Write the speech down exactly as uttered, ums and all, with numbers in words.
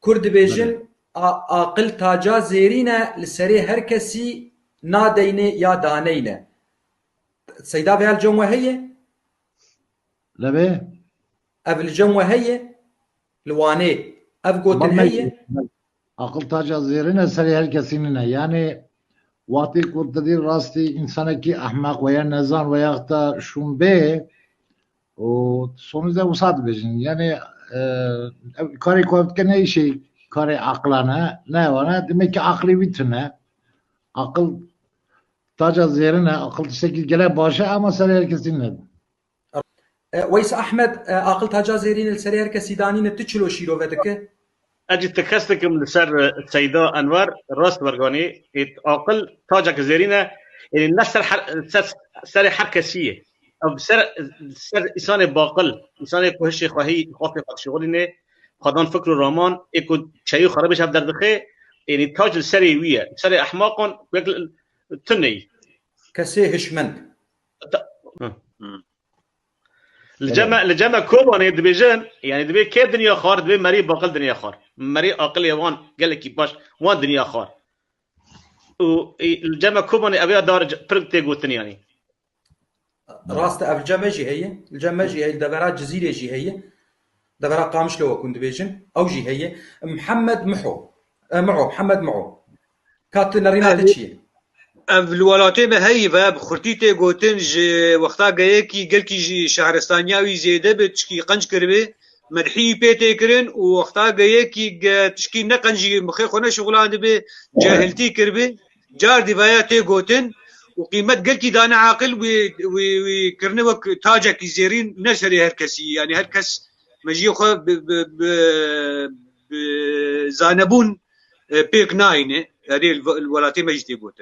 Kurd dibêjin, "A-, aqil taca zêrîn e, li serê her kesî nadeyne ya daneyne." Seyda, vêya li cem we heye? Levê? Ev li cem we heye? Li Wanê ev gotin heye? Aqil taca zêrîn e, serê her kesî nîne. Yanî wextê ku tu dî rastî însanekî ehmeq veya nezan veya da şûn bê, û sonuçta wisa dibêjin. Yanî, e, ev karê ku ev dike ne îşê karê aqilane, ne wan e. Demek ki aqilê wî tune. Aqil taca zêrîn e, aqil tiştekî gelek baş e, ama serê her kesî nîne. E, Weys Ahmed, e, aqil taca zêrîn li serê her kesî danîne, tu çilo şîrove dike? Ez jî tekez dikim li ser, e, Seyda Enwer, rast werganî, ê, aqil tacek zêrîn e, ê, ne ser her, ser, serê her kesî ye. Ev ser, ser îsanê baqil, îsanê ku hişê xwe hî, xafê xwe dişixulîne, xwedan fikr û raman, ê ku çeyî xwe re bêje ev derdixe, ênî tac li serê wî ye. Serê ehmaqan wek li, tuneyî. Kesê hişmend. Ta-, Hı. Li Evet. cem me, li cem me Kobanê dibêjin, yani dibê kê dinya xwar, dibê merî baqil dinya xwar. Merî aqilê wan gelekî baş, wan dinya xwar. Û, e, li cem me Kobanê ev ya dar c-, pir tê gotin yani. Rast e, ev li cem me jî heye. Li cem me jî heye, li devera Cizîrê jî heye. Devera Qamişlo wekûn dibêjin. Ew jî heye. Mihemed Miho. E, Miho, Mihemed Miho. Ka tu nerîna te çi ye? Ev li welatê me heyî ve, bi xurtî tê gotin, ji wexta geyekî gelkî jî şehristaniya wî zêde bi, tişkî qenc kiribe, medhî pê tê kirin û wexta geyekî ge tişkî ne qencî mixê xwe ne şixulandibe, cahiltî kiribe, car dîvaya tê gotin û qîmet gelkî dane aqil wî, wî, wî kirine wek tacekî zêrîn ne serê her kesî, yani her kes mejiyê xwe bi, bi, bi, bi zanebûn, e, pêk nayîne, erê li, li welatê me jî tê gotin.